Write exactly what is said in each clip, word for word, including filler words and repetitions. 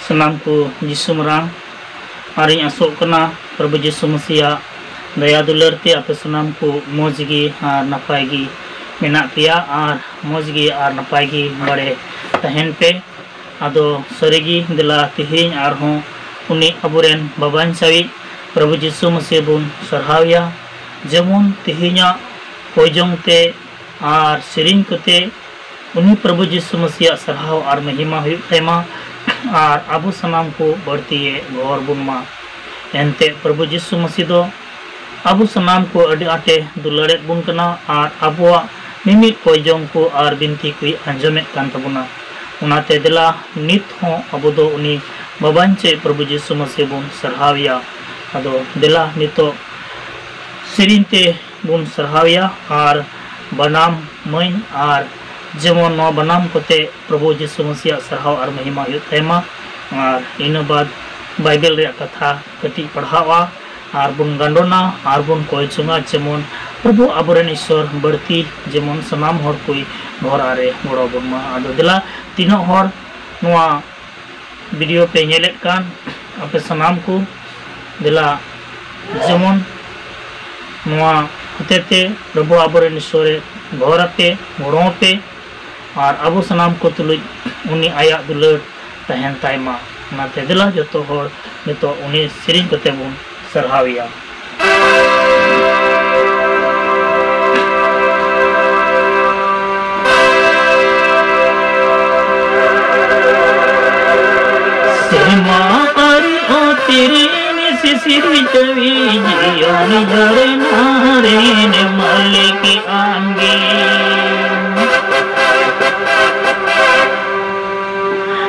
ᱥᱟᱱᱟᱢ ᱠᱚ ᱡᱤᱥᱩ ᱢᱟᱨᱟᱝ ᱟᱨᱤᱧ ᱟᱥᱚᱜ ᱠᱟᱱᱟ, ᱯᱨᱚᱵᱷᱩ ᱡᱤᱥᱩ ᱢᱟᱥᱤᱭᱟᱜ ᱫᱟᱭᱟ ᱫᱩᱞᱟᱹᱲ ᱛᱮ ᱟᱯᱮ ᱥᱟᱱᱟᱢ ᱠᱚ ᱢᱚᱡᱽ ᱜᱮ ᱟᱨ ᱱᱟᱯᱟᱭ ᱜᱮ ᱢᱮᱱᱟᱜ ᱯᱮᱭᱟ ᱟᱨ ᱢᱚᱡᱽ ᱜᱮ ᱟᱨ ᱱᱟᱯᱟᱭ ᱜᱮ ᱵᱟᱲᱮ ᱛᱟᱦᱮᱱ ᱯᱮ᱾ ᱟᱫᱚ ᱥᱟᱹᱨᱤ ᱜᱮ, ᱫᱮᱞᱟ ᱛᱮᱦᱮᱧ ᱟᱨᱦᱚᱸ ᱩᱱᱤ ᱟᱵᱚᱨᱮᱱ ᱵᱟᱵᱟᱧᱪᱟᱣᱤᱡ ᱯᱨᱚᱵᱷᱩ ᱡᱤᱥᱩ ᱢᱟᱥᱤ ᱵᱚᱱ ᱥᱟᱨᱦᱟᱣᱮᱭᱟ, ᱡᱮᱢᱚᱱ ᱛᱮᱦᱮᱧᱟᱜ ᱯᱚᱭᱡᱚᱝ ᱛᱮ ᱟᱨ ᱥᱮᱨᱮᱧ ᱠᱚᱛᱮ ᱩᱱᱤ ᱯᱨᱚᱵᱷᱩ ᱡᱤᱥᱩ ᱢᱟᱥᱤᱭᱟᱜ ᱥᱟᱨᱦᱟᱣ ᱟᱨ ᱢᱚᱦᱤᱢᱟ ᱦᱩᱭᱩᱜ ᱛᱟᱭᱢᱟ, ᱟᱨ ᱟᱵᱚ ᱥᱟᱱᱟᱢ ᱠᱚ ᱵᱟᱹᱲᱛᱤᱭᱮ ᱜᱚᱦᱚᱲ ᱵᱚᱱ ᱢᱟ᱾ ᱮᱱᱛᱮ ᱯᱨᱚᱵᱷᱩ ᱡᱤᱥᱩ ᱢᱟᱥᱤ ᱫᱚ ᱟᱵᱚ ᱥᱟᱱᱟᱢ ᱠᱚ ᱟᱹᱰᱤ ᱟᱸᱴᱮ ᱫᱩᱞᱟᱹᱲᱮᱫ ᱵᱚᱱ ᱠᱟᱱᱟ ᱟᱨ ᱟᱵᱚᱣᱟᱜ ᱢᱤᱢᱤᱫ ᱠᱚᱭᱡᱚᱝ ᱠᱚ ᱟᱨ ᱵᱤᱱᱛᱤ ᱠᱚᱭ ᱟᱸᱡᱚᱢᱮᱫ ᱠᱟᱱ ᱛᱟᱵᱚᱱᱟ᱾ ᱚᱱᱟᱛᱮ ᱫᱮᱞᱟ ᱱᱤᱛ ᱦᱚᱸ ᱟᱵᱚ ᱫᱚ ᱩᱱᱤ ᱵᱟᱵᱟᱧᱪᱮ ᱯᱨᱚᱵᱷᱩ ᱡᱤᱥᱩ ᱢᱟᱥᱤ ᱵᱚᱱ ᱥᱟᱨᱦᱟᱣᱮᱭᱟ᱾ ᱟᱫᱚ ᱫᱮᱞᱟ ᱱᱤᱛᱚᱜ ᱥᱮᱨᱮᱧ ᱛᱮ ᱵᱚᱱ ᱥᱟᱨᱦᱟᱣᱮᱭᱟ ᱟᱨ ᱵᱟᱱᱟᱢ ᱢᱟᱹᱭ ᱟᱨ ᱡᱮᱢᱚᱱ ᱱᱚᱣᱟ ᱵᱟᱱᱟᱢ ᱠᱚᱛᱮ ᱯᱨᱚᱵᱷᱩ ᱡᱤᱥᱩ ᱢᱟᱥᱤᱭᱟᱜ ᱥᱟᱨᱦᱟᱣ ᱟᱨ ᱢᱚᱦᱤᱢᱟ ᱦᱩᱭᱩᱜ ᱛᱟᱭᱢᱟ᱾ ᱟᱨ ᱤᱱᱟᱹ ᱵᱟᱫ ᱵᱟᱭᱵᱮᱞ ᱨᱮᱭᱟᱜ ᱠᱟᱛᱷᱟ ᱠᱟᱹᱴᱤᱡ ᱯᱟᱲᱦᱟᱣᱟ ᱟᱨ ᱵᱚᱱ ᱜᱟᱸᱰᱚᱱᱟ ᱟᱨ ᱵᱚᱱ ᱠᱚᱭ ᱡᱚᱝᱟ, ᱡᱮᱢᱚᱱ ᱯᱨᱚᱵᱷᱩ ᱟᱵᱚᱨᱮᱱ ᱤᱥᱥᱚᱨ ᱵᱟᱹᱲᱛᱤ ᱡᱮᱢᱚᱱ ᱥᱟᱱᱟᱢ ᱦᱚᱲ ᱠᱚᱭ ᱜᱷᱚᱨᱟ ᱨᱮ ᱜᱚᱲᱚ ᱵᱚᱱ ᱢᱟ᱾ ᱟᱫᱚ ᱫᱮᱞᱟ ᱛᱤᱱᱟᱹᱜ ᱦᱚᱲ ᱱᱚᱣᱟ ᱵᱷᱤᱰᱤᱭᱳ ᱯᱮ ᱧᱮᱞᱮᱫ ᱠᱟᱱ ᱟᱯᱮ ᱥᱟᱱᱟᱢ ᱠᱚ, ᱫᱮᱞᱟ ᱡᱮᱢᱚᱱ ᱱᱚᱣᱟ ᱦᱚᱛᱮᱛᱮ ᱯᱨᱚᱵᱷᱩ ᱟᱵᱚᱨᱮᱱ ᱤᱥᱥᱚᱨᱮ ᱜᱷᱚᱨ ᱟᱯᱮ, ᱜᱚᱲᱚ ᱟᱯᱮ, ᱟᱨ ᱟᱵᱚ ᱥᱟᱱᱟᱢ ᱠᱚ ᱛᱩᱞᱩᱡ ᱩᱱᱤ ᱟᱭᱟᱜ ᱫᱩᱞᱟᱹᱲ ᱛᱟᱦᱮᱱ ᱛᱟᱭ ᱢᱟ᱾ ᱚᱱᱟᱛᱮ ᱫᱮᱞᱟ ᱡᱚᱛᱚ ᱦᱚᱲ ᱱᱤᱛᱚᱜ ᱩᱱᱤ ᱥᱮᱨᱮᱧ ᱠᱚᱛᱮ ᱵᱚᱱ ᱥᱟᱨᱦᱟᱣᱮᱭᱟ᱾ ᱥᱮᱨᱢᱟ ᱟᱹᱨᱤ ᱚᱛᱤᱨᱤᱱ ᱥᱤᱥᱤᱨ ᱡᱟᱹᱣᱤ ᱡᱤᱭᱚᱱ ᱡᱷᱟᱨᱱᱟ ᱨᱮᱱ ᱢᱟᱹᱞᱤᱠ ᱟᱢᱜᱮ᱾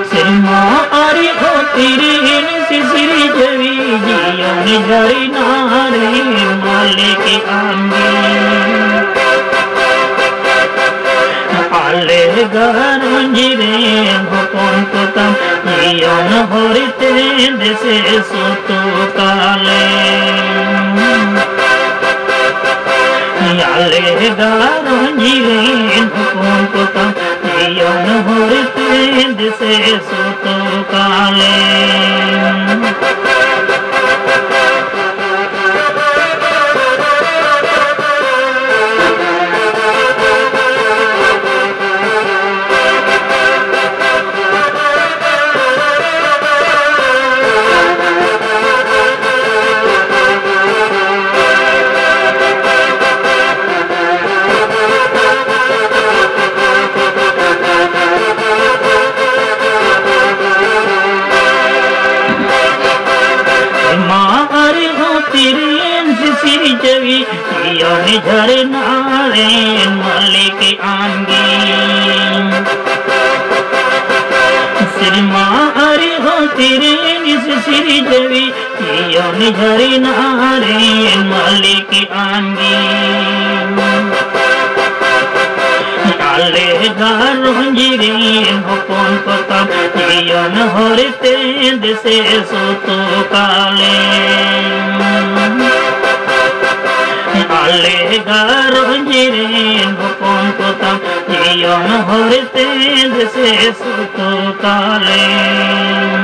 ᱥᱮᱨᱢᱟ ᱟᱹᱨᱤ ᱚᱛᱤᱨᱤᱱ ᱥᱤᱥᱤᱨ ᱡᱟᱹᱣᱤ ᱡᱤᱭᱚᱱ ᱡᱷᱟᱨᱱᱟ ᱨᱮᱱ ᱢᱟᱹᱞᱤᱠ ᱟᱢᱜᱮ᱾ ᱟᱞᱮ ᱜᱷᱟᱨᱚᱸᱡᱽ ᱨᱮᱱ ᱦᱚᱯᱚᱱ ᱠᱚ ᱛᱟᱢ ᱡᱤᱭᱚᱱ ᱦᱚᱨ ᱛᱮ ᱫᱮᱥᱮ ᱥᱩᱛᱩᱜ ᱛᱟᱞᱮ᱾ ᱟᱞᱮ ᱜᱷᱟᱨᱚᱸᱡᱽ ᱨᱮᱱ ᱦᱚᱯᱚᱱ ᱠᱚ ᱛᱟᱢ ᱡᱤᱭᱚᱱ ᱦᱚᱨ ᱛᱮ ᱫᱤᱥᱟᱹ ᱥᱩᱛᱩ ᱠᱟᱞᱮᱢ᱾ ᱢᱟ ᱟᱨ ᱦᱚᱸ ᱛᱤᱨᱤᱱ ᱥᱤᱥᱤᱨ ᱡᱟᱹᱣᱤ ᱡᱤᱭᱚᱱ ᱡᱷᱟᱨᱱᱟ ᱨᱮᱱ ᱢᱟᱹᱞᱤᱠ ᱟᱢᱜᱮ᱾ ᱥᱮᱨᱢᱟ ᱟᱨ ᱦᱚᱸ ᱛᱤᱨᱤᱱ ᱥᱤᱥᱤᱨ ᱡᱟᱹᱣᱤ ᱡᱤᱭᱚᱱ ᱡᱷᱟᱨᱱᱟ ᱨᱮᱱ ᱢᱟᱹᱞᱤᱠ ᱟᱢᱜᱮ᱾ ᱟᱞᱮ ᱜᱷᱟᱨᱚᱸᱡᱽ ᱨᱮᱱ ᱦᱚᱯᱚᱱ ᱠᱚ ᱛᱟᱢ ᱡᱤᱭᱚᱱ ᱦᱚᱨ ᱛᱮ ᱫᱤᱥᱟᱹ ᱥᱩᱛᱩ ᱠᱟᱞᱮᱢ᱾ ᱟᱞᱮ ᱜᱷᱟᱨᱚᱸᱡᱽ ᱨᱮᱱ ᱦᱚᱯᱚᱱ ᱠᱚ ᱛᱟᱢ ᱡᱤᱭᱚᱱ ᱦᱚᱨ ᱛᱮ ᱫᱤᱥᱟᱹ ᱥᱩᱛᱩ ᱠᱟᱞᱮᱢ᱾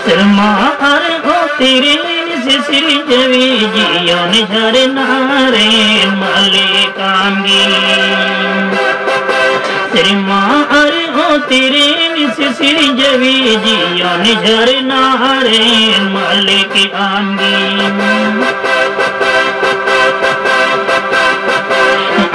ᱥᱮᱨᱢᱟ ᱟᱨ ᱦᱚᱸ ᱛᱤᱨᱤᱱ ᱥᱤᱥᱤᱨ ᱡᱟᱹᱣᱤ ᱡᱤᱭᱚᱱ ᱡᱷᱟᱨᱱᱟ ᱨᱮᱱ ᱢᱟᱹᱞᱤᱠ ᱟᱢᱜᱮ᱾ ᱥᱮᱨᱢᱟ ᱟᱨ ᱦᱚᱸ ᱛᱤᱨᱤᱱ ᱥᱤᱥᱤᱨ ᱡᱟᱹᱣᱤ ᱡᱤᱭᱚᱱ ᱡᱷᱟᱨᱱᱟ ᱨᱮᱱ ᱢᱟᱹᱞᱤᱠ ᱟᱢᱜᱮ᱾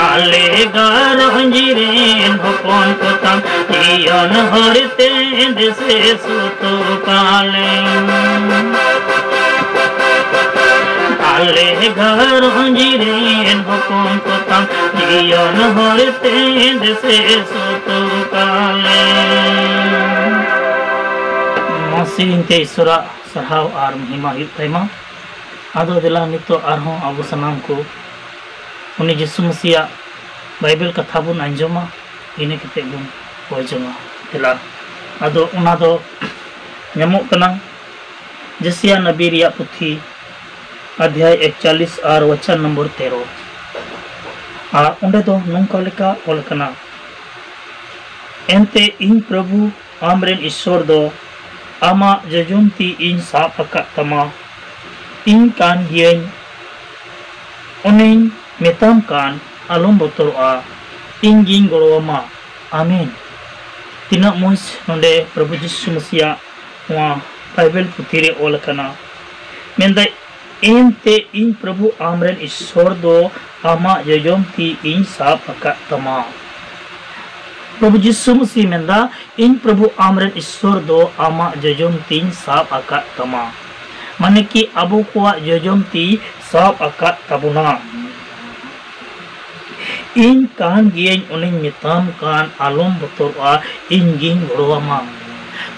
ᱟᱞᱮ ᱜᱷᱟᱨᱚᱸᱡᱽ ᱨᱮᱱ ᱦᱚᱯᱚᱱ ᱠᱚ ᱛᱟᱢ ᱡᱤᱭᱚᱱ ᱦᱚᱨ ᱛᱮ ᱫᱤᱥᱟᱹ ᱥᱩᱛᱩ ᱠᱟᱞᱮᱢ᱾ ᱟᱞᱮ ᱜᱷᱟᱨᱚᱸᱡᱽ ᱨᱮᱱ ᱦᱚᱯᱚᱱ ᱠᱚ ᱛᱟᱢ ᱡᱤᱭᱚᱱ ᱦᱚᱨ ᱛᱮ ᱫᱤᱥᱟᱹ ᱥᱩᱛᱩ ᱠᱟᱞᱮᱢ᱾ ᱱᱚᱣᱟ ᱥᱮᱨᱮᱧ ᱛᱮ ᱤᱥᱚᱨᱟᱜ ᱥᱟᱨᱦᱟᱣ ᱟᱨ ᱢᱚᱦᱤᱢᱟ ᱦᱩᱭᱩᱜ ᱛᱟᱭᱢᱟ᱾ ᱟᱫᱚ ᱫᱮᱞᱟ ᱱᱤᱛᱚᱜ ᱟᱨᱦᱚᱸ ᱟᱵᱚ ᱥᱟᱱᱟᱢ ᱠᱚ ᱩᱱᱤ ᱡᱤᱥᱩ ᱢᱟᱹᱥᱤᱭᱟᱜ ᱵᱟᱭᱵᱮᱞ ᱠᱟᱛᱷᱟ ᱵᱚᱱ ᱟᱸᱡᱚᱢᱟ, ᱤᱱᱟᱹ ᱠᱟᱛᱮ ᱵᱚᱱ ᱚᱞ ᱡᱚᱝᱟ᱾ ᱛᱮᱞᱟ ᱟᱫᱚ ᱚᱱᱟ ᱫᱚ ᱧᱟᱢᱚᱜ ᱠᱟᱱᱟ ᱡᱮᱥᱟᱭᱟ ᱱᱟᱵᱤ ᱨᱮᱭᱟᱜ ᱯᱩᱛᱷᱤ, ᱚᱫᱷᱭᱟᱭ ᱮᱠᱪᱟᱞᱤᱥ ᱟᱨ ᱣᱟᱪᱟᱱ ᱱᱚᱢᱵᱚᱨ ᱛᱮᱨᱚ᱾ ᱟᱨ ᱚᱸᱰᱮ ᱫᱚ ᱱᱚᱝᱠᱟ ᱞᱮᱠᱟ ᱚᱞ ᱟᱠᱟᱱᱟ, ᱮᱱᱛᱮ ᱤᱧ ᱯᱨᱚᱵᱷᱩ ᱟᱢᱨᱮᱱ ᱤᱥᱥᱚᱨ ᱫᱚ ᱟᱢᱟᱜ ᱡᱚᱡᱚᱢ ᱛᱤ ᱤᱧ ᱥᱟᱵ ᱟᱠᱟᱫ ᱛᱟᱢᱟ᱾ ᱤᱧ ᱠᱟᱱ ᱜᱤᱭᱟᱹᱧ, ᱚᱱᱮᱧ ᱢᱮᱛᱟᱢ ᱠᱟᱱ, ᱟᱞᱚᱢ ᱵᱚᱛᱚᱨᱚᱜᱼᱟ, ᱤᱧ ᱜᱤᱧ ᱜᱚᱲᱚᱣᱟᱢᱟ᱾ ᱟᱢᱮᱱ᱾ ᱛᱤᱱᱟᱹᱜ ᱢᱚᱡᱽ ᱱᱚᱰᱮ ᱯᱨᱚᱵᱷᱩ ᱡᱤᱥᱩ ᱢᱟᱹᱥᱤᱭᱟᱜ ᱱᱚᱣᱟ ᱵᱟᱭᱵᱮᱞ ᱯᱩᱛᱷᱤ ᱨᱮ ᱚᱞ ᱟᱠᱟᱱᱟ᱾ ᱢᱮᱱᱫᱟᱭ, ᱮᱱᱛᱮ ᱤᱧ ᱯᱨᱚᱵᱷᱩ ᱟᱢᱨᱮᱱ ᱤᱥᱥᱚᱨ ᱫᱚ ᱟᱢᱟᱜ ᱡᱚᱡᱚᱢ ᱛᱤ ᱤᱧ ᱥᱟᱵ ᱟᱠᱟᱫ ᱛᱟᱢᱟ᱾ ᱯᱨᱚᱵᱷᱩ ᱡᱤᱥᱩ ᱢᱟᱹᱥᱤ ᱢᱮᱱᱫᱟ, ᱤᱧ ᱯᱨᱚᱵᱷᱩ ᱟᱢᱨᱮᱱ ᱤᱥᱥᱚᱨ ᱫᱚ ᱟᱢᱟᱜ ᱡᱚᱡᱚᱢ ᱛᱤᱧ ᱥᱟᱵ ᱟᱠᱟᱫ ᱛᱟᱢᱟ᱾ ᱢᱟᱱᱮ ᱠᱤ ᱟᱵᱚ ᱠᱚᱣᱟᱜ ᱡᱚᱡᱚᱢ ᱛᱤ ᱥᱟᱵ ᱟᱠᱟᱫ ᱛᱟᱵᱚᱱᱟ᱾ ᱤᱧ ᱠᱟᱱ ᱜᱤᱭᱟᱹᱧ, ᱚᱱᱮᱧ ᱢᱮᱛᱟᱢ ᱠᱟᱱ, ᱟᱞᱚᱢ ᱵᱚᱛᱚᱨᱚᱜᱼᱟ, ᱤᱧ ᱜᱤᱧ ᱜᱚᱲᱚᱣᱟᱢᱟ᱾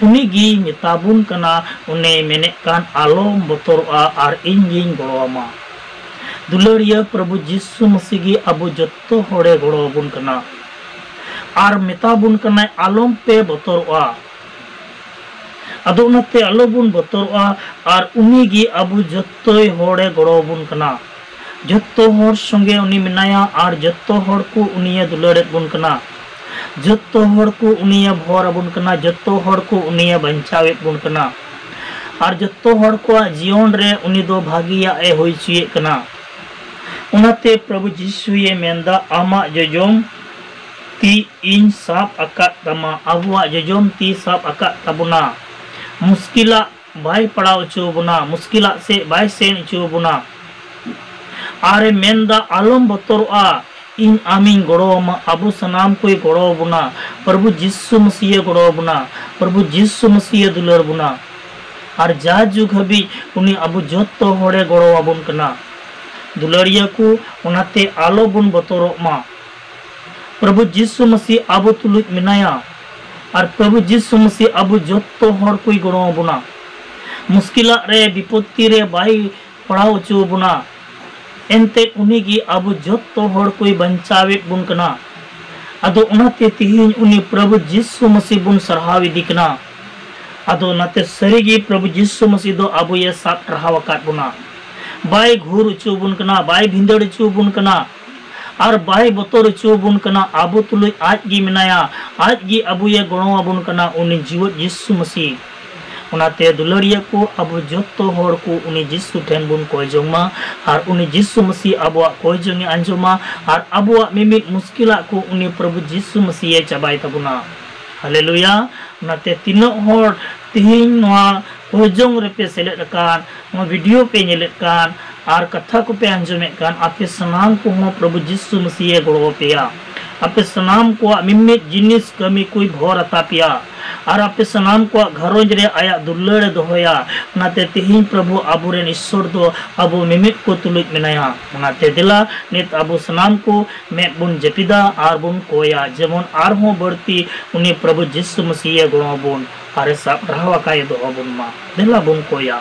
ᱩᱱᱤ ᱜᱮᱭ ᱢᱮᱛᱟ ᱵᱚᱱ ᱠᱟᱱᱟ, ᱚᱱᱮ ᱢᱮᱱᱮᱫ ᱠᱟᱱ, ᱟᱞᱚᱢ ᱵᱚᱛᱚᱨᱚᱜᱼᱟ ᱟᱨ ᱤᱧ ᱜᱤᱧ ᱜᱚᱲᱚᱣᱟᱢᱟ᱾ ᱫᱩᱞᱟᱹᱲᱤᱭᱟᱹ ᱯᱨᱚᱵᱷᱩ ᱡᱤᱥᱩ ᱢᱟᱹᱥᱤ ᱜᱮ ᱟᱵᱚ ᱡᱚᱛᱚ ᱦᱚᱲᱮ ᱜᱚᱲᱚ ᱟᱵᱚᱱ ᱠᱟᱱᱟ ᱟᱨ ᱢᱮᱛᱟ ᱵᱚᱱ ᱠᱟᱱᱟᱭ, ᱟᱞᱚᱢ ᱯᱮ ᱵᱚᱛᱚᱨᱚᱜᱼᱟ᱾ ᱟᱫᱚ ᱚᱱᱟᱛᱮ ᱟᱞᱚᱵᱚᱱ ᱵᱚᱛᱚᱨᱚᱜᱼᱟ ᱟᱨ ᱩᱱᱤ ᱜᱮ ᱟᱵᱚ ᱡᱚᱛᱚᱭ ᱦᱚᱲᱮ ᱜᱚᱲᱚ ᱟᱵᱚᱱ ᱠᱟᱱᱟ᱾ ᱡᱚᱛᱚ ᱦᱚᱲ ᱥᱚᱸᱜᱮ ᱩᱱᱤ ᱢᱮᱱᱟᱭᱟ ᱟᱨ ᱡᱚᱛᱚ ᱦᱚᱲ ᱠᱚ ᱩᱱᱤᱭᱮ ᱫᱩᱞᱟᱹᱲᱮᱫ ᱵᱚᱱ ᱠᱟᱱᱟ᱾ ᱡᱚᱛᱚ ᱦᱚᱲ ᱠᱚ ᱩᱱᱤᱭᱮ ᱵᱷᱚᱨ ᱟᱵᱚᱱ ᱠᱟᱱᱟ, ᱡᱚᱛᱚ ᱦᱚᱲ ᱠᱚ ᱩᱱᱤᱭᱮ ᱵᱟᱧᱪᱟᱣᱮᱫ ᱵᱚᱱ ᱠᱟᱱᱟ᱾ ᱟᱨ ᱡᱚᱛᱚ ᱦᱚᱲ ᱠᱚᱣᱟᱜ ᱡᱤᱭᱚᱱ ᱨᱮ ᱩᱱᱤ ᱫᱚ ᱵᱷᱟᱹᱜᱤᱭᱟᱜ ᱮ ᱦᱩᱭ ᱦᱚᱪᱚᱭᱮᱫ ᱠᱟᱱᱟ᱾ ᱚᱱᱟᱛᱮ ᱯᱨᱚᱵᱷᱩ ᱡᱤᱥᱩᱭᱮ ᱢᱮᱱᱫᱟ, ᱟᱢᱟᱜ ᱡᱚᱡᱚᱢ ᱛᱤ ᱤᱧ ᱥᱟᱵ ᱟᱠᱟᱫ ᱛᱟᱢᱟ᱾ ᱟᱵᱚᱣᱟᱜ ᱡᱚᱡᱚᱢ ᱛᱤ ᱥᱟᱵ ᱟᱠᱟᱫ ᱛᱟᱵᱚᱱᱟ᱾ ᱢᱩᱥᱠᱤᱞᱟᱜ ᱵᱟᱭ ᱯᱟᱲᱟᱣ ᱦᱚᱪᱚ ᱵᱚᱱᱟ, ᱢᱩᱥᱠᱤᱞᱟᱜ ᱥᱮᱫ ᱵᱟᱭ ᱥᱮᱱ ᱦᱚᱪᱚ ᱵᱚᱱᱟ᱾ ᱟᱨᱮ ᱢᱮᱱᱫᱟ, ᱟᱞᱚᱢ ᱵᱚᱛᱚᱨᱚᱜᱼᱟ, ᱤᱧ ᱟᱢᱤᱧ ᱜᱚᱲᱚ ᱟᱢᱟ᱾ ᱟᱵᱚ ᱥᱟᱱᱟᱢ ᱠᱚᱭ ᱜᱚᱲᱚ ᱟᱵᱚᱱᱟ᱾ ᱯᱨᱚᱵᱷᱩ ᱡᱤᱥᱩ ᱢᱟᱹᱥᱤᱭᱮ ᱜᱚᱲᱚ ᱟᱵᱚᱱᱟ᱾ ᱯᱨᱚᱵᱷᱩ ᱡᱤᱥᱩ ᱢᱟᱹᱥᱤᱭᱮ ᱫᱩᱞᱟᱹᱲ ᱵᱚᱱᱟ᱾ ᱟᱨ ᱡᱟ ᱡᱩᱜᱽ ᱦᱟᱹᱵᱤᱡ ᱩᱱᱤ ᱟᱵᱚ ᱡᱚᱛᱚ ᱦᱚᱲᱮ ᱜᱚᱲᱚ ᱟᱵᱚᱱ ᱠᱟᱱᱟ᱾ ᱫᱩᱞᱟᱹᱲᱤᱭᱟᱹ ᱠᱚ, ᱚᱱᱟᱛᱮ ᱟᱞᱚ ᱵᱚᱱ ᱵᱚᱛᱚᱨᱚᱜ ᱢᱟ᱾ ᱯᱨᱚᱵᱷᱩ ᱡᱤᱥᱩ ᱢᱟᱹᱥᱤ ᱟᱵᱚ ᱛᱩᱞᱩᱡ ᱢᱮᱱᱟᱭᱟ᱾ ᱟᱨ ᱯᱨᱚᱵᱷᱩ ᱡᱤᱥᱩ ᱢᱟᱹᱥᱤ ᱟᱵᱚ ᱡᱚᱛᱚ ᱦᱚᱲ ᱠᱚᱭ ᱜᱚᱲᱚ ᱟᱵᱚᱱᱟ᱾ ᱢᱩᱥᱠᱤᱞᱟᱜ ᱨᱮ, ᱵᱤᱯᱚᱛᱛᱤ ᱨᱮ ᱵᱟᱭ ᱯᱟᱲᱟᱣ ᱦᱚᱪᱚ ᱟᱵᱚᱱᱟ᱾ ᱮᱱᱛᱮᱫ ᱩᱱᱤ ᱜᱮ ᱟᱵᱚ ᱡᱚᱛᱚ ᱦᱚᱲ ᱠᱚᱭ ᱵᱟᱧᱪᱟᱣᱮᱫ ᱵᱚᱱ ᱠᱟᱱᱟ᱾ ᱟᱫᱚ ᱚᱱᱟᱛᱮ ᱛᱤᱦᱤᱧ ᱩᱱᱤ ᱯᱨᱚᱵᱷᱩ ᱡᱤᱥᱩ ᱢᱟᱹᱥᱤ ᱵᱚᱱ ᱥᱟᱨᱦᱟᱣ ᱤᱫᱤ ᱠᱟᱱᱟ᱾ ᱟᱫᱚ ᱚᱱᱟᱛᱮ ᱥᱟᱹᱨᱤ ᱜᱮ ᱯᱨᱚᱵᱷᱩ ᱡᱤᱥᱩ ᱢᱟᱹᱥᱤ ᱫᱚ ᱟᱵᱚᱭᱮ ᱥᱟᱵ ᱴᱟᱨᱦᱟᱣ ᱟᱠᱟᱫ ᱵᱚᱱᱟ᱾ ᱵᱟᱭ ᱜᱷᱩᱨ ᱦᱚᱪᱚ ᱵᱚᱱ ᱠᱟᱱᱟ, ᱵᱟᱭ ᱵᱷᱤᱸᱫᱟᱹᱲ ᱦᱚᱪᱚ ᱵᱚᱱ ᱠᱟᱱᱟ, ᱟᱨ ᱵᱟᱭ ᱵᱚᱛᱚᱨ ᱦᱚᱪᱚ ᱵᱚᱱ ᱠᱟᱱᱟ᱾ ᱟᱵᱚ ᱛᱩᱞᱩᱡ ᱟᱡ ᱜᱮ ᱢᱮᱱᱟᱭᱟ, ᱟᱡ ᱜᱮ ᱟᱵᱚᱭᱮ ᱜᱚᱲᱚ ᱟᱵᱚᱱ ᱠᱟᱱᱟ, ᱩᱱᱤ ᱡᱤᱣᱮᱫ ᱡᱤᱥᱩ ᱢᱟᱹᱥᱤ᱾ ᱚᱱᱟᱛᱮ ᱫᱩᱞᱟᱹᱲᱤᱭᱟᱹ ᱠᱚ, ᱟᱵᱚ ᱡᱚᱛᱚ ᱦᱚᱲ ᱠᱚ ᱩᱱᱤ ᱡᱤᱥᱩ ᱴᱷᱮᱱ ᱵᱚᱱ ᱠᱚᱭ ᱡᱚᱝ ᱢᱟ ᱟᱨ ᱩᱱᱤ ᱡᱤᱥᱩ ᱢᱟᱹᱥᱤ ᱟᱵᱚᱣᱟᱜ ᱠᱚᱭ ᱡᱚᱝ ᱮ ᱟᱸᱡᱚᱢᱟ ᱟᱨ ᱟᱵᱚᱣᱟᱜ ᱢᱤᱢᱤᱫ ᱢᱩᱥᱠᱤᱞᱟᱜ ᱠᱚ ᱩᱱᱤ ᱯᱨᱚᱵᱷᱩ ᱡᱤᱥᱩ ᱢᱟᱹᱥᱤ ᱮ ᱪᱟᱵᱟᱭ ᱛᱟᱵᱚᱱᱟ᱾ ᱦᱟᱞᱮᱞᱩᱭᱟ᱾ ᱚᱱᱟᱛᱮ ᱛᱤᱱᱟᱹᱜ ᱦᱚᱲ ᱛᱤᱦᱤᱧ ᱱᱚᱣᱟ ᱠᱚᱭ ᱡᱚᱝ ᱨᱮᱯᱮ ᱥᱮᱞᱮᱫ ᱟᱠᱟᱱ, ᱱᱚᱣᱟ ᱵᱷᱤᱰᱤᱭᱳ ᱯᱮ ᱧᱮᱞᱮᱫ ᱠᱟᱱ ᱟᱨ ᱠᱟᱛᱷᱟ ᱠᱚᱯᱮ ᱟᱸᱡᱚᱢᱮᱫ ᱠᱟᱱ, ᱟᱯᱮ ᱥᱟᱱᱟᱢ ᱠᱚᱦᱚᱸ ᱯᱨᱚᱵᱷᱩ ᱡᱤᱥᱩ ᱢᱟᱹᱥᱤ ᱮ ᱜᱚᱲᱚ ᱟᱯᱮᱭᱟ᱾ ᱟᱯᱮ ᱥᱟᱱᱟᱢ ᱠᱚᱣᱟᱜ ᱢᱤᱢᱤᱫ ᱡᱤᱱᱤᱥ ᱠᱟᱹᱢᱤ ᱠᱚᱭ ᱵᱷᱚᱨ ᱟᱛᱟ ᱯᱮᱭᱟ ᱟᱨ ᱟᱯᱮ ᱥᱟᱱᱟᱢ ᱠᱚᱣᱟᱜ ᱜᱷᱟᱨᱚᱸᱡᱽ ᱨᱮ ᱟᱭᱟᱜ ᱫᱩᱞᱟᱹᱲ ᱮ ᱫᱚᱦᱚᱭᱟ᱾ ᱚᱱᱟᱛᱮ ᱛᱤᱦᱤᱧ ᱯᱨᱚᱵᱷᱩ ᱟᱵᱚᱨᱮᱱ ᱤᱥᱥᱚᱨ ᱫᱚ ᱟᱵᱚ ᱢᱤᱢᱤᱫ ᱠᱚ ᱛᱩᱞᱩᱡ ᱢᱮᱱᱟᱭᱟ᱾ ᱚᱱᱟᱛᱮ ᱫᱮᱞᱟ ᱱᱤᱛ ᱟᱵᱚ ᱥᱟᱱᱟᱢ ᱠᱚ ᱢᱮᱫ ᱵᱚᱱ ᱡᱟᱹᱯᱤᱫᱟ ᱟᱨ ᱵᱚᱱ ᱠᱚᱭᱟ, ᱡᱮᱢᱚᱱ ᱟᱨᱦᱚᱸ ᱵᱟᱹᱲᱛᱤ ᱩᱱᱤ ᱯᱨᱚᱵᱷᱩ ᱡᱤᱥᱩ ᱢᱟᱹᱥᱤ ᱮ ᱜᱚᱲᱚ ᱟᱵᱚᱱ ᱟᱨ ᱮ ᱥᱟᱵ ᱴᱟᱨᱦᱟᱣ ᱟᱠᱟᱫ ᱮ ᱫᱚᱦᱚ ᱟᱵᱚᱱ ᱢᱟ᱾ ᱫᱮᱞᱟ ᱵᱚᱱ ᱠᱚᱭᱟ᱾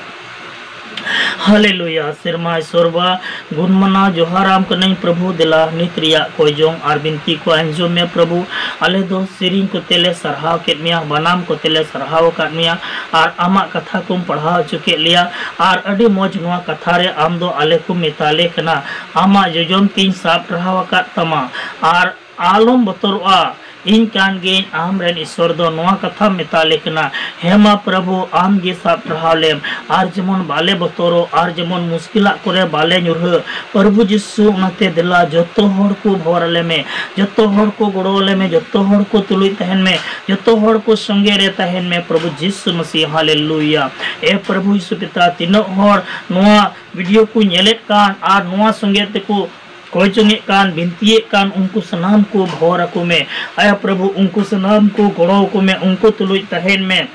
ᱦᱟᱞᱮᱞᱩᱭᱟ᱾ ᱥᱮᱨᱢᱟ ᱤᱥᱥᱚᱨ ᱵᱟ, ᱜᱩᱱ ᱢᱟᱱᱟᱣ ᱡᱚᱦᱟᱨ ᱟᱢ ᱠᱟᱹᱱᱟᱹᱧ ᱯᱨᱚᱵᱷᱩ᱾ ᱫᱮᱞᱟ ᱱᱤᱛ ᱨᱮᱭᱟᱜ ᱠᱚᱭ ᱡᱚᱝ ᱟᱨ ᱵᱤᱱᱛᱤ ᱠᱚ ᱟᱸᱡᱚᱢ ᱢᱮ ᱯᱨᱚᱵᱷᱩ᱾ ᱟᱞᱮ ᱫᱚ ᱥᱮᱨᱮᱧ ᱠᱚᱛᱮ ᱞᱮ ᱥᱟᱨᱦᱟᱣ ᱠᱮᱫ ᱢᱮᱭᱟ, ᱵᱟᱱᱟᱢ ᱠᱚᱛᱮ ᱞᱮ ᱥᱟᱨᱦᱟᱣ ᱟᱠᱟᱫ ᱢᱮᱭᱟ ᱟᱨ ᱟᱢᱟᱜ ᱠᱟᱛᱷᱟ ᱠᱚᱢ ᱯᱟᱲᱦᱟᱣ ᱦᱚᱪᱚ ᱠᱮᱫ ᱞᱮᱭᱟ᱾ ᱟᱨ ᱟᱹᱰᱤ ᱢᱚᱡᱽ ᱱᱚᱣᱟ ᱠᱟᱛᱷᱟ ᱨᱮ ᱟᱢ ᱫᱚ ᱟᱞᱮ ᱠᱚᱢ ᱢᱮᱛᱟ ᱞᱮ ᱠᱟᱱᱟ, ᱟᱢᱟᱜ ᱡᱚᱡᱚᱢ ᱛᱤᱧ ᱥᱟᱵ ᱴᱟᱨᱦᱟᱣ ᱟᱠᱟᱫ ᱛᱟᱢᱟ ᱟᱨ ᱟᱞᱚᱢ ᱵᱚᱛᱚᱨᱚᱜᱼᱟ, ᱤᱧ ᱠᱟᱱ ᱜᱤᱭᱟᱹᱧ ᱟᱢ ᱨᱮᱱ ᱤᱥᱥᱚᱨ ᱫᱚ, ᱱᱚᱣᱟ ᱠᱟᱛᱷᱟᱢ ᱢᱮᱛᱟ ᱞᱮ ᱠᱟᱱᱟ᱾ ᱦᱮᱸ ᱢᱟ ᱯᱨᱚᱵᱷᱩ, ᱟᱢ ᱜᱮ ᱥᱟᱵ ᱴᱟᱨᱦᱟᱣ ᱞᱮᱢ, ᱟᱨ ᱡᱮᱢᱚᱱ ᱵᱟᱞᱮ ᱵᱚᱛᱚᱨᱚᱜ, ᱟᱨ ᱡᱮᱢᱚᱱ ᱢᱩᱥᱠᱤᱞᱟᱜ ᱠᱚᱨᱮ ᱵᱟᱞᱮ ᱧᱩᱨᱦᱟᱹᱜ᱾ ᱯᱨᱚᱵᱷᱩ ᱡᱤᱥᱩ, ᱚᱱᱟᱛᱮ ᱫᱮᱞᱟ ᱡᱚᱛᱚ ᱦᱚᱲ ᱠᱚ ᱵᱷᱚᱨ ᱟᱞᱮ ᱢᱮ, ᱡᱚᱛᱚ ᱦᱚᱲ ᱠᱚ ᱜᱚᱲᱚ ᱟᱞᱮ ᱢᱮ, ᱡᱚᱛᱚ ᱦᱚᱲ ᱠᱚ ᱛᱩᱞᱩᱡ ᱛᱟᱦᱮᱱ ᱢᱮ, ᱡᱚᱛᱚ ᱦᱚᱲ ᱠᱚ ᱥᱚᱸᱜᱮ ᱨᱮ ᱛᱟᱦᱮᱱ ᱢᱮ ᱯᱨᱚᱵᱷᱩ ᱡᱤᱥᱩ ᱢᱟᱹᱥᱤ᱾ ᱦᱟᱞᱮᱞᱩᱭᱟ᱾ ᱮ ᱯᱨᱚᱵᱷᱩ ᱡᱤᱥᱩ ᱯᱤᱛᱟ, ᱛᱤᱱᱟᱹᱜ ᱦᱚᱲ ᱱᱚᱣᱟ ᱵᱷᱤᱰᱤᱭᱳ ᱠᱚ ᱧᱮᱞᱮᱫ ᱠᱟᱱ ᱟᱨ ᱱᱚᱣᱟ ᱥᱚᱸᱜᱮ ᱛᱮᱠᱚ ᱠᱚᱭ ᱡᱚᱝᱮᱫ ᱠᱟᱱ, ᱵᱤᱱᱛᱤᱭᱮᱫ ᱠᱟᱱ, ᱩᱱᱠᱩ ᱥᱟᱱᱟᱢ ᱠᱚ ᱵᱷᱚᱨ ᱟᱠᱚ ᱢᱮ᱾ ᱟᱭᱟ ᱯᱨᱚᱵᱷᱩ, ᱩᱱᱠᱩ ᱥᱟᱱᱟᱢ ᱠᱚ ᱜᱚᱲᱚ ᱟᱠᱚ ᱢᱮ, ᱩᱱᱠᱩ ᱛᱩᱞᱩᱡ ᱛᱟᱦᱮᱱ ᱢᱮ᱾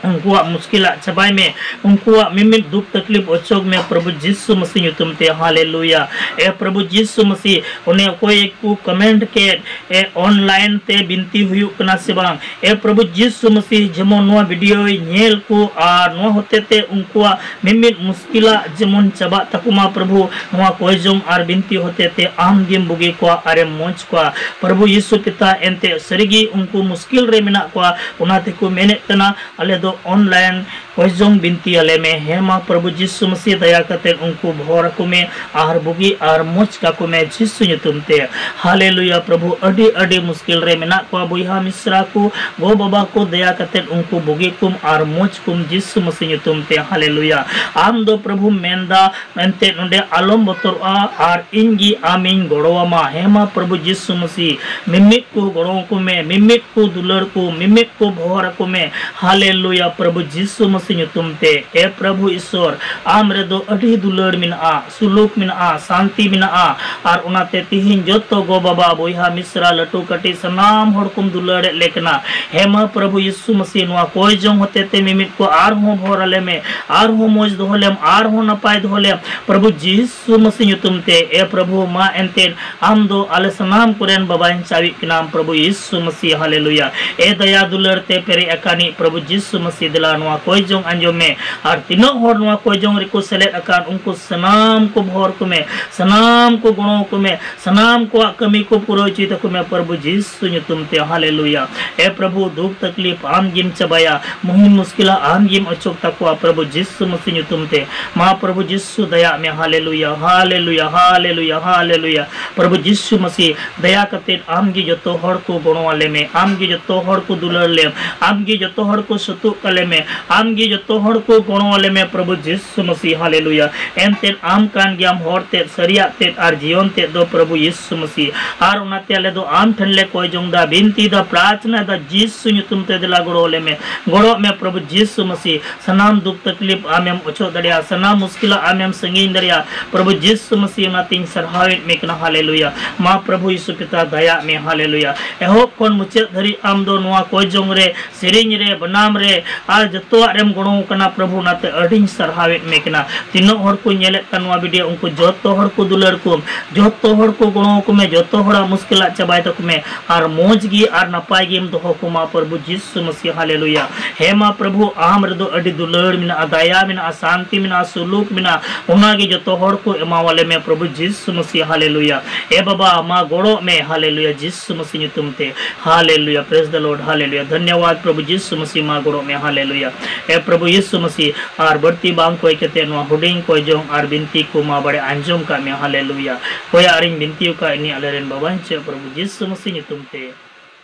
ᱩᱱᱠᱩᱣᱟᱜ ᱢᱩᱥᱠᱤᱞᱟᱜ ᱪᱟᱵᱟᱭ ᱢᱮ, ᱩᱱᱠᱩᱣᱟᱜ ᱢᱤᱢᱤᱫ ᱫᱩᱠ ᱛᱟᱠᱞᱤᱯ ᱚᱪᱚᱜ ᱢᱮ ᱯᱨᱚᱵᱷᱩ ᱡᱤᱥᱩ ᱢᱟᱥᱤ ᱧᱩᱛᱩᱢ ᱛᱮ, ᱦᱟᱞᱮᱞᱩᱭᱟ᱾ ᱮ ᱯᱨᱚᱵᱷᱩ ᱡᱤᱥᱩ ᱢᱟᱥᱤ, ᱚᱱᱮ ᱚᱠᱚᱭ ᱠᱚ ᱠᱚᱢᱮᱱᱴ ᱠᱮᱫ, ᱮ ᱚᱱᱞᱟᱭᱤᱱ ᱛᱮ ᱵᱤᱱᱛᱤ ᱦᱩᱭᱩᱜ ᱠᱟᱱᱟ ᱥᱮ ᱵᱟᱝ, ᱮ ᱯᱨᱚᱵᱷᱩ ᱡᱤᱥᱩ ᱢᱟᱥᱤ, ᱡᱮᱢᱚᱱ ᱱᱚᱣᱟ ᱵᱷᱤᱰᱤᱭᱳᱭ ᱧᱮᱞ ᱠᱚ ᱟᱨ ᱱᱚᱣᱟ ᱦᱚᱛᱮ ᱛᱮ ᱩᱱᱠᱩᱣᱟᱜ ᱢᱤᱢᱤᱫ ᱢᱩᱥᱠᱤᱞᱟᱜ ᱡᱮᱢᱚᱱ ᱪᱟᱵᱟᱜ ᱛᱟᱠᱚ ᱢᱟ ᱯᱨᱚᱵᱷᱩ, ᱱᱚᱣᱟ ᱠᱚᱭ ᱡᱚᱝ ᱟᱨ ᱵᱤᱱᱛᱤ ᱦᱚᱛᱮ ᱛᱮ ᱟᱢ ᱜᱮᱢ ᱵᱩᱜᱤ ᱠᱚᱣᱟ ᱟᱨᱮᱢ ᱢᱚᱡᱽ ᱠᱚᱣᱟ ᱯᱨᱚᱵᱷᱩ ᱭᱤᱥᱩ ᱯᱤᱛᱟ᱾ ᱮᱱᱛᱮ ᱥᱟᱹᱨᱤᱜᱮ ᱩᱱᱠᱩ ᱢᱩᱥᱠᱤᱞ ᱨᱮ ᱢᱮᱱᱟᱜ ᱠᱚᱣᱟ, ᱚᱱᱟ ᱛᱮᱠᱚ ᱢᱮᱱᱮᱫ ᱠᱟᱱᱟ, ᱟᱞᱮ ᱫᱚ ᱚᱱᱞᱟᱭᱤᱱ ᱠᱚᱭ ᱡᱚᱝ ᱵᱤᱱᱛᱤ ᱟᱞᱮ ᱢᱮ᱾ ᱦᱮᱸ ᱢᱟ ᱯᱨᱚᱵᱷᱩ ᱡᱤᱥᱩ ᱢᱟᱥᱤ, ᱫᱟᱭᱟ ᱠᱟᱛᱮ ᱩᱱᱠᱩ ᱵᱷᱚᱨ ᱟᱠᱚ ᱢᱮ ᱟᱨ ᱵᱩᱜᱤ ᱟᱨ ᱢᱚᱡᱽ ᱠᱟᱠᱚ ᱢᱮ ᱡᱤᱥᱩ ᱧᱩᱛᱩᱢ ᱛᱮ᱾ ᱦᱟᱞᱮᱞᱩᱭᱟ ᱯᱨᱚᱵᱷᱩ, ᱟᱹᱰᱤ ᱟᱹᱰᱤ ᱢᱩᱥᱠᱤᱞ ᱨᱮ ᱢᱮᱱᱟᱜ ᱠᱚᱣᱟ ᱵᱚᱭᱦᱟ ᱢᱤᱥᱨᱟ ᱠᱚ, ᱜᱚ ᱵᱟᱵᱟ ᱠᱚ, ᱫᱟᱭᱟ ᱠᱟᱛᱮ ᱩᱱᱠᱩ ᱵᱩᱜᱤ ᱠᱚᱢ ᱟᱨ ᱢᱚᱡᱽ ᱠᱚᱢ ᱡᱤᱥᱩ ᱢᱟᱥᱤ ᱧᱩᱛᱩᱢ ᱛᱮ᱾ ᱦᱟᱞᱮᱞᱩᱭᱟ᱾ ᱟᱢ ᱫᱚ ᱯᱨᱚᱵᱷᱩᱢ ᱢᱮᱱᱫᱟ, ᱮᱱᱛᱮ ᱱᱚᱰᱮ ᱟᱞᱚᱢ ᱵᱚᱛᱚᱨᱚᱜᱼᱟ ᱟᱨ ᱤᱧ ᱜᱮ ᱟᱢᱤᱧ ᱜᱚᱲᱚᱣᱟᱢᱟ᱾ ᱦᱮᱸ ᱢᱟ ᱯᱨᱚᱵᱷᱩ ᱡᱤᱥᱩ ᱢᱟᱥᱤ, ᱢᱤᱢᱤᱫ ᱠᱚ ᱜᱚᱲᱚ ᱟᱠᱚ ᱢᱮ, ᱢᱤᱢᱤᱫ ᱠᱚ ᱫᱩᱞᱟᱹᱲ ᱠᱚ, ᱢᱤᱢᱤᱫ ᱠᱚ ᱵᱷᱚᱨ ᱟᱠᱚ ᱢᱮ᱾ ᱦᱟᱞᱮᱞᱩᱭᱟ ᱯᱨᱚᱵᱷᱩ ᱡᱤᱥᱩ ᱢᱟᱥᱤ ᱧᱩᱛᱩᱢ ᱛᱮ᱾ ᱮ ᱯᱨᱚᱵᱷᱩ ᱤᱥᱚᱨ, ᱟᱢ ᱨᱮᱫᱚ ᱟᱹᱰᱤ ᱫᱩᱞᱟᱹᱲ ᱢᱮᱱᱟᱜᱼᱟ, ᱥᱩᱞᱩᱠ ᱢᱮᱱᱟᱜᱼᱟ, ᱥᱟᱱᱛᱤ ᱢᱮᱱᱟᱜᱼᱟ᱾ ᱟᱨ ᱚᱱᱟᱛᱮ ᱛᱤᱦᱤᱧ ᱡᱚᱛᱚ ᱜᱚ ᱵᱟᱵᱟ, ᱵᱚᱭᱦᱟ ᱢᱤᱥᱨᱟ, ᱞᱟᱹᱴᱩ ᱠᱟᱹᱴᱤᱡ ᱥᱟᱱᱟᱢ ᱦᱚᱲ ᱠᱚᱢ ᱫᱩᱞᱟᱹᱲᱮᱫ ᱞᱮ ᱠᱟᱱᱟ᱾ ᱦᱮᱸ ᱢᱟ ᱯᱨᱚᱵᱷᱩ ᱭᱤᱥᱩ ᱢᱟᱥᱤ, ᱱᱚᱣᱟ ᱠᱚᱭ ᱡᱚᱝ ᱦᱚᱛᱮ ᱛᱮ ᱢᱤᱢᱤᱫ ᱠᱚ ᱟᱨᱦᱚᱸ ᱵᱷᱚᱨ ᱟᱞᱮ ᱢᱮ, ᱟᱨᱦᱚᱸ ᱢᱚᱡᱽ ᱫᱚᱦᱚ ᱞᱮᱢ, ᱟᱨᱦᱚᱸ ᱱᱟᱯᱟᱭ ᱫᱚᱦᱚ ᱞᱮᱢ ᱯᱨᱚᱵᱷᱩ ᱡᱤᱥᱩ ᱢᱟᱥᱤ ᱧᱩᱛᱩᱢ ᱛᱮ᱾ ᱮ ᱯᱨᱚᱵᱷᱩ, ᱢᱟ ᱮᱱᱛᱮ ᱟᱢ ᱫᱚ ᱟᱞᱮ ᱥᱟᱱᱟᱢ ᱠᱚᱨᱮᱱ ᱵᱟᱵᱟᱧ ᱪᱟᱣᱤᱡ ᱠᱟᱱᱟᱢ ᱯᱨᱚᱵᱷᱩ ᱭᱤᱥᱩ ᱢᱟᱥᱤ᱾ ᱦᱟᱞᱮᱞᱩᱭᱟ᱾ ᱮ ᱫᱟᱭᱟ ᱫᱩᱞᱟᱹᱲ ᱛᱮ ᱯᱮᱨᱮᱡ ᱟᱠᱟᱱᱤᱡ ᱯᱨᱚᱵᱷᱩ ᱡᱤᱥᱩ ᱢᱟᱥᱤ, ᱫᱮᱞᱟ ᱱᱚᱣᱟ ᱠᱚᱭ ᱡᱚᱝ ᱟᱸᱡᱚᱢ ᱢᱮ᱾ ᱟᱨ ᱛᱤᱱᱟᱹᱜ ᱦᱚᱲ ᱱᱚᱣᱟ ᱠᱚᱭ ᱡᱚᱝ ᱨᱮᱠᱚ ᱥᱮᱞᱮᱫ ᱟᱠᱟᱱ, ᱩᱱᱠᱩ ᱥᱟᱱᱟᱢ ᱠᱚ ᱵᱷᱚᱨ ᱠᱚ ᱢᱮ, ᱥᱟᱱᱟᱢ ᱠᱚ ᱜᱚᱲᱚ ᱟᱠᱚ ᱢᱮ, ᱥᱟᱱᱟᱢ ᱠᱚᱣᱟᱜ ᱠᱟᱹᱢᱤ ᱠᱚ ᱯᱩᱨᱟᱹᱣ ᱦᱚᱪᱚᱭ ᱛᱟᱠᱚ ᱢᱮ ᱯᱨᱚᱵᱷᱩ ᱡᱤᱥᱩ ᱧᱩᱛᱩᱢ ᱛᱮ᱾ ᱦᱟᱞᱮᱞᱩᱭᱟ᱾ ᱮ ᱯᱨᱚᱵᱷᱩ, ᱫᱩᱠ ᱛᱟᱠᱞᱤᱯ ᱟᱢ ᱜᱮᱢ ᱪᱟᱵᱟᱭᱟ, ᱢᱩᱦᱤᱢ ᱢᱩᱥᱠᱤᱞᱟ ᱟᱢ ᱜᱮᱢ ᱚᱪᱚᱜ ᱛᱟᱠᱚᱣᱟ ᱯᱨᱚᱵᱷᱩ ᱡᱤᱥᱩ ᱢᱟᱥᱤ ᱧᱩᱛᱩᱢ ᱛᱮ᱾ ᱢᱟ ᱯᱨᱚᱵᱷᱩ ᱡᱤᱥᱩ, ᱫᱟᱭᱟᱜ ᱢᱮ᱾ ᱦᱟᱞᱮᱞᱩᱭᱟ, ᱦᱟᱞᱮᱞᱩᱭᱟ, ᱦᱟᱞᱮᱞᱩᱭᱟ, ᱦᱟᱞᱮᱞᱩᱭᱟ᱾ ᱯᱨᱚᱵᱷᱩ ᱡᱤᱥᱩ ᱢᱟᱥᱤ, ᱫᱟᱭᱟ ᱠᱟᱛᱮ ᱟᱢ ᱜᱮ ᱡᱚᱛᱚ ᱦᱚᱲ ᱠᱚ ᱜᱚᱲᱚ ᱟᱞᱮ ᱢᱮ, ᱟᱢ ᱜᱮ ᱡᱚᱛᱚ ᱦᱚᱲ ᱠᱚ ᱫᱩᱞᱟᱹᱲ ᱞᱮᱢ, ᱟᱢ ᱜᱮ ᱡᱚᱛᱚ ᱦᱚᱲ ᱠᱚ ᱥᱩᱛᱩᱜ ᱟᱞᱮ ᱢᱮ, ᱟᱢ ᱜᱮ ᱡᱚᱛᱚ ᱦᱚᱲ ᱠᱚ ᱜᱚᱲᱚ ᱟᱞᱮ ᱢᱮ ᱯᱨᱚᱵᱷᱩ ᱡᱤᱥᱩ ᱢᱟᱥᱤ᱾ ᱦᱟᱞᱮᱞᱩᱭᱟ᱾ ᱮᱱᱛᱮ ᱟᱢ ᱠᱟᱱ ᱜᱮᱭᱟᱢ ᱦᱚᱨ ᱛᱮᱫ, ᱥᱟᱹᱨᱤᱭᱟᱜ ᱛᱮᱫ ᱟᱨ ᱡᱤᱭᱚᱱ ᱛᱮᱫ ᱫᱚ ᱯᱨᱚᱵᱷᱩ ᱭᱤᱥᱩ ᱢᱟᱥᱤ᱾ ᱟᱨ ᱚᱱᱟᱛᱮ ᱟᱞᱮ ᱫᱚ ᱟᱢ ᱴᱷᱮᱱ ᱞᱮ ᱠᱚᱭ ᱡᱚᱝ ᱫᱟ, ᱵᱤᱱᱛᱤ ᱫᱟ, ᱯᱨᱟᱨᱛᱷᱱᱟ ᱫᱟ, ᱡᱤᱥᱩ ᱧᱩᱛᱩᱢ ᱛᱮ ᱫᱮᱞᱟ ᱜᱚᱲᱚ ᱟᱞᱮ ᱢᱮ, ᱜᱚᱲᱚᱜ ᱢᱮ ᱯᱨᱚᱵᱷᱩ ᱡᱤᱥᱩ ᱢᱟᱥᱤ᱾ ᱥᱟᱱᱟᱢ ᱫᱩᱠ ᱛᱟᱠᱞᱤᱯ ᱟᱢᱮᱢ ᱚᱪᱚᱜ ᱫᱟᱲᱮᱭᱟᱜᱼᱟ, ᱥᱟᱱᱟᱢ ᱢᱩᱥᱠᱤᱞᱟ ᱟᱢᱮᱢ ᱥᱟᱺᱜᱤᱧ ᱫᱟᱲᱮᱭᱟᱜᱼᱟ ᱯᱨᱚᱵᱷᱩ ᱡᱤᱥᱩ ᱢᱟᱥᱤ᱾ ᱚᱱᱟᱛᱤᱧ ᱥᱟᱨᱦᱟᱣᱮᱫ ᱢᱮ ᱠᱟᱱᱟ᱾ ᱦᱟᱞᱮᱞᱩᱭᱟ᱾ ᱢᱟ ᱯᱨᱚᱵᱷᱩ ᱭᱤᱥᱩ ᱯᱤᱛᱟ, ᱫᱟᱭᱟᱜ ᱢᱮ᱾ ᱦᱟᱞᱮᱞᱩᱭᱟ᱾ ᱮᱦᱚᱵ ᱠᱷᱚᱱ ᱢᱩᱪᱟᱹᱫ ᱫᱷᱟᱹᱨᱤᱡ ᱟᱢ ᱫᱚ ᱱᱚᱣᱟ ᱠᱚᱭ ᱡᱚᱝ ᱨᱮ, ᱥᱮᱨᱮᱧ ᱨᱮ, ᱵᱟᱱᱟᱢ ᱨᱮ, ᱟᱨ ᱡᱚᱛᱚᱣᱟᱜ ᱨᱮᱢ ᱜᱚᱲᱚ ᱠᱟᱱᱟ ᱯᱨᱚᱵᱷᱩ, ᱚᱱᱟᱛᱮ ᱟᱹᱰᱤᱧ ᱥᱟᱨᱦᱟᱣᱮᱫ ᱢᱮ ᱠᱟᱱᱟ᱾ ᱛᱤᱱᱟᱹᱜ ᱦᱚᱲ ᱠᱚ ᱧᱮᱞᱮᱫ ᱠᱟᱱ ᱱᱚᱣᱟ ᱵᱷᱤᱰᱤᱭᱳ, ᱩᱱᱠᱩ ᱡᱚᱛᱚ ᱦᱚᱲ ᱠᱚ ᱫᱩᱞᱟᱹᱲ ᱠᱚᱢ, ᱡᱚᱛᱚ ᱦᱚᱲ ᱠᱚ ᱜᱚᱲᱚ ᱟᱠᱚ ᱢᱮ, ᱡᱚᱛᱚ ᱦᱚᱲᱟᱜ ᱢᱩᱥᱠᱤᱞᱟᱜ ᱪᱟᱵᱟᱭ ᱛᱟᱠᱚ ᱢᱮ, ᱟᱨ ᱢᱚᱡᱽ ᱜᱮ ᱟᱨ ᱱᱟᱯᱟᱭ ᱜᱮᱢ ᱫᱚᱦᱚ ᱠᱚᱢᱟ ᱯᱨᱚᱵᱷᱩ ᱡᱤᱥᱩ ᱢᱟᱥᱤ, ᱦᱟᱞᱮᱞᱩᱭᱟ᱾ ᱦᱮᱸ ᱢᱟ ᱯᱨᱚᱵᱷᱩ, ᱟᱢ ᱨᱮᱫᱚ ᱟᱹᱰᱤ ᱫᱩᱞᱟᱹᱲ ᱢᱮᱱᱟᱜᱼᱟ, ᱫᱟᱭᱟ ᱢᱮᱱᱟᱜᱼᱟ, ᱥᱟᱱᱛᱤ ᱢᱮᱱᱟᱜᱼᱟ, ᱥᱩᱞᱩᱠ ᱢᱮᱱᱟᱜᱼᱟ, ᱚᱱᱟᱜᱮ ᱡᱚᱛᱚ ᱦᱚᱲ ᱠᱚ ᱮᱢᱟᱣᱟᱞᱮ ᱢᱮ ᱯᱨᱚᱵᱷᱩ ᱡᱤᱥᱩ ᱢᱟᱥᱤ, ᱦᱟᱞᱮᱞᱩᱭᱟ᱾ ᱮ ᱵᱟᱵᱟ, ᱢᱟ ᱜᱚᱲᱚᱜ ᱢᱮ, ᱦᱟᱞᱮᱞᱩᱭᱟ, ᱡᱤᱥᱩ ᱢᱟᱥᱤ ᱧᱩᱛᱩᱢ ᱛᱮ, ᱦᱟᱞᱮᱞᱩᱭᱟ, praise the Lord, ᱦᱟᱞᱮᱞᱩᱭᱟ᱾ ᱫᱷᱚᱱᱭᱚᱵᱟᱫ ᱯᱨᱚᱵᱷᱩ ᱡᱤᱥᱩ ᱢᱟᱥᱤ, ᱢᱟ ᱜᱚᱲᱚᱜ ᱢᱮ, ᱦᱟᱞᱮᱞᱩᱭᱟ᱾ ᱮ ᱯᱨᱚᱵᱷᱩ ᱡᱤᱥᱩ ᱢᱟᱥᱤ, ᱟᱨ ᱵᱟᱹᱲᱛᱤ ᱵᱟᱝ ᱠᱚᱭ ᱠᱟᱛᱮ ᱱᱚᱣᱟ ᱦᱩᱰᱤᱧ ᱠᱚᱭ ᱡᱚᱝ ᱟᱨ ᱵᱤᱱᱛᱤ ᱠᱚ ᱢᱟ ᱵᱟᱲᱮ ᱟᱸᱡᱚᱢ ᱠᱟᱜ ᱢᱮ, ᱦᱟᱞᱮᱞᱩᱭᱟ᱾ ᱠᱚᱭᱟ ᱟᱨᱤᱧ ᱵᱤᱱᱛᱤ ᱟᱠᱟᱫ ᱤᱧ ᱟᱞᱮᱨᱮᱱ ᱵᱟᱵᱟᱧ ᱪᱮᱫ ᱯᱨᱚᱵᱷᱩ ᱡᱤᱥᱩ ᱢᱟᱥᱤ ᱧᱩᱛᱩᱢ ᱛᱮ,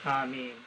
ᱟᱢᱤᱱ᱾